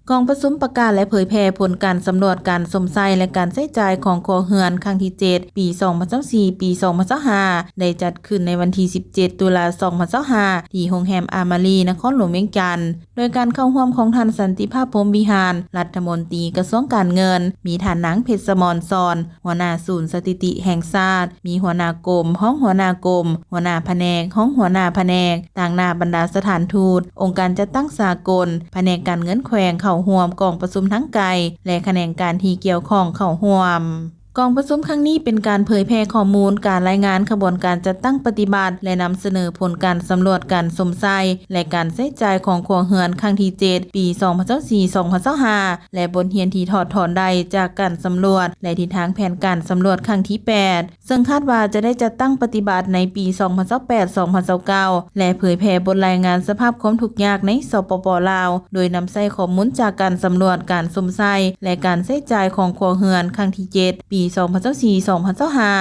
ກອງປະຊຸມປະກາດ ແລະ ເຜີຍແຜ່ຜົນການສຳຫຼວດການຊົມໃຊ້ ແລະ ການໃຊ້ຈ່າຍຂອງຄົວເຮືອນຄັ້ງທີເຈັດ ປີສອງພັນຊາວສີ່ ປີສອງພັນຊາວຫ້າ ໄດ້ຈັດຂຶ້ນໃນວັນທີສິບເຈັດ ຕຸລາ ສອງພັນຊາວຫ້າ ທີ່ໂຮງແຮມອາມາຣີ ນະຄອນຫຼວງວຽງຈັນ ໂດຍການເຂົ້າຮ່ວມຂອງທ່ານ ສັນຕິພາບ ພົມວິຫານ ລັດຖະມົນຕີກະຊວງການເງິນ, ມີທ່ານນາງ ເພັດສະໝອນ ສອນ ຫົວໜ້າສູນສະຖິຕິແຫ່ງຊາດ, ມີຫົວໜ້າກົມ, ຮອງຫົວໜ້າກົມ, ຫົວໜ້າພະແນກ, ຮອງຫົວໜ້າພະແນກ, ຕາງໜ້າບັນດາສະຖານທູດ, ອົງການຈັດຕັ້ງສາກົນ, ພະແນກການເງິນແຂວງເຂົ້າຮ່ວມກອງປະຊຸມທາງໄກ ແລະ ຂະແໜງການທີ່ກ່ຽວຂ້ອງເຂົ້າຮ່ວມ. ກອງປະຊຸມຄັ້ງນີ້ເປັນການເຜີຍແຜ່ຂໍ້ມູນການລາຍງານຂະບວນການຈັດຕັ້ງປະຕິບັດ ແລະ ນຳສະເໜີຜົນການສຳຫຼວດການຊົມໃຊ້ ແລະ ການໃຊ້ຈ່າຍຂອງຄົວເຮືອນຄັ້ງທີເຈັດ ປີສອງພັນຊາວສີ່ ສອງພັນຊາວຫ້າ ແລະ ບົດຮຽນທີ່ຖອດຖອນໄດ້ຈາກການສຳຫຼວດ ແລະ ທິດທາງແຜນການສຳຫຼວດຄັ້ງທີແປດ ເຊິ່ງຄາດວ່າຈະໄດ້ຈັດຕັ້ງປະຕິບັດໃນປີສອງພັນຊາວແປດ ສອງພັນຊາວເກົ້າ ແລະ ເຜີຍແຜ່ບົດລາຍງານສະພາບຄວາມທຸກຍາກໃນ ສປປ ລາວ ໂດຍນຳໃຊ້ຂໍ້ມູນຈາກການສຳຫຼວດການຊົມໃຊ້ ແລະ ການໃຊ້ຈ່າຍຂອງຄົວເຮືອນຄັ້ງທີເຈັດ ປີສອງພັນຊາວສີ່ ສອງພັນຊາວຫ້າ.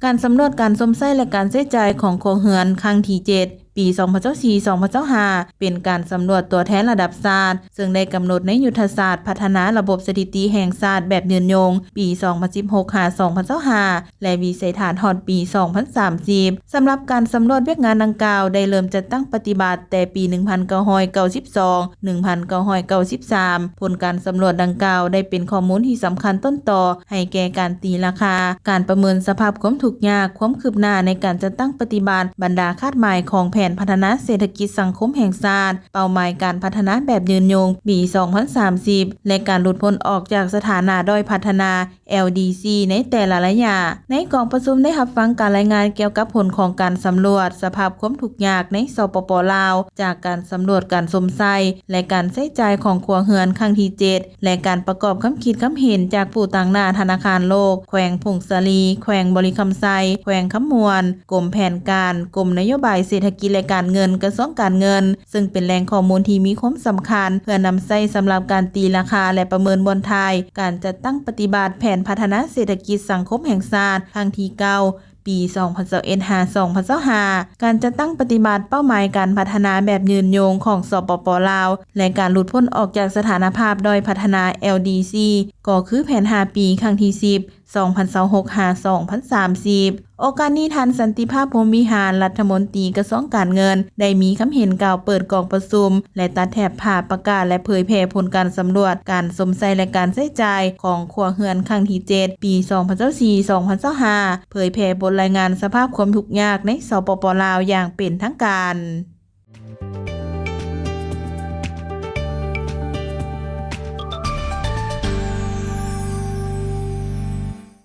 ການສຳຫຼວດການຊົມໃຊ້ ແລະ ການໃຊ້ຈ່າຍຂອງຄົວເຮືອນຄັ້ງທີເຈັດ ປີສອງພັນຊາວສີ່ ສອງພັນຊາວຫ້າ ເປັນການສຳຫຼວດຕົວແທນລະດັບຊາດ ເຊິ່ງໄດ້ກຳນົດໃນຍຸດທະສາດພັດທະນາລະບົບສະຖິຕິແຫ່ງຊາດແບບຍືນຍົງ ປີສອງພັນສິບຫົກ ຫາ ສອງພັນຊາວຫ້າ ແລະ ວິໄສທັດຮອດປີສອງພັນສາມສິບ. ສຳລັບການສຳຫຼວດວຽກງານດັ່ງກ່າວ ໄດ້ເລີ່ມຈັດຕັ້ງປະຕິບັດແຕ່ປີໜຶ່ງພັນເກົ້າຮ້ອຍເກົ້າສິບສອງ ໜຶ່ງພັນເກົ້າຮ້ອຍເກົ້າສິບສາມ. ຜົນການສຳຫຼວດດັ່ງກ່າວໄດ້ເປັນຂໍ້ມູນທີ່ສຳຄັນຕົ້ນຕໍໃຫ້ແກ່ການຕີລາຄາ, ການປະເມີນສະພາບຄວາມທຸກຍາກ, ຄວາມຄືບໜ້າໃນການຈັດຕັ້ງປະຕິບັດບັນດາຄາດໝາຍຂອງແຜນພັດທະນາເສດຖະກິດສັງຄົມແຫ່ງຊາດ, ເປົ້າໝາຍການພັດທະນາແບບຍືນຍົງປີສອງພັນສາມສິບ ແລະ ການຫຼຸດພົ້ນອອກຈາກສະຖານະດ້ອຍພັດທະນາ ແອລດີຊີ ໃນແຕ່ລະໄລຍະ. ໃນກອງປະຊຸມໄດ້ຮັບຟັງການລາຍງານກ່ຽວກັບຜົນຂອງການສຳຫຼວດສະພາບຄວາມທຸກຍາກໃນ ສປປ ລາວ ຈາກການສຳຫຼວດການຊົມໃຊ້ ແລະ ການໃຊ້ຈ່າຍຂອງຄົວເຮືອນຄັ້ງທີເຈັດ ແລະ ການປະກອບຄຳຄິດຄຳເຫັນຈາກຜູ້ຕາງໜ້າທະນາຄານໂລກ, ແຂວງຜົ້ງສາລີ, ແຂວງບໍລິຄຳໄຊ, ແຂວງຄຳມ່ວນ, ກົມແຜນການ, ກົມນະໂຍບາຍເສດຖະກິດ ແລະ ການເງິນ, ກະຊວງການເງິນ, ເຊິ່ງເປັນແຫຼ່ງຂໍ້ມູນທີ່ມີຄວາມສຳຄັນ ເພື່ອນຳໃຊ້ສຳລັບການຕີລາຄາ ແລະ ປະເມີນບ່ອນທ້າຍການຈັດຕັ້ງປະຕິບັດແຜນພັດທະນາເສດຖະກິດສັງຄົມແຫ່ງຊາດ ຄັ້ງທີເກົ້າ ປີສອງພັນຊາວເອັດ ຫາ ສອງພັນຊາວຫ້າ. ການຈັດຕັ້ງປະຕິບັດເປົ້າໝາຍການພັດທະນາແບບຍືນຍົງຂອງ ສປປ ລາວ ແລະ ການຫຼຸດພົ້ນອອກຈາກສະຖານະພາບດ້ອຍພັດທະນາ ແອລດີຊີ ກໍຄືແຜນຫ້າປີ ຄັ້ງທີສິບ ສອງພັນຊາວຫົກ ຫາ ສອງພັນສາມສິບ. ໂອກາດນີ້ ທ່ານ ສັນຕິພາບ ພົມວິຫານ ລັດຖະມົນຕີກະຊວງການເງິນ ໄດ້ມີຄຳເຫັນກ່າວເປີດກອງປະຊຸມ ແລະ ຕັດແຖບຜ້າປະກາດ ແລະ ເຜີຍແຜ່ຜົນການສຳຫຼວດການຊົມໃຊ້ ແລະ ການໃຊ້ຈ່າຍຂອງຄົວເຮືອນຄັ້ງທີເຈັດ ປີສອງພັນຊາວສີ່ ສອງພັນຊາວຫ້າ ເຜີຍແຜ່ບົດລາຍງານສະພາບຄວາມທຸກຍາກໃນ ສປປ ລາວ ຢ່າງເປັນທາງການ.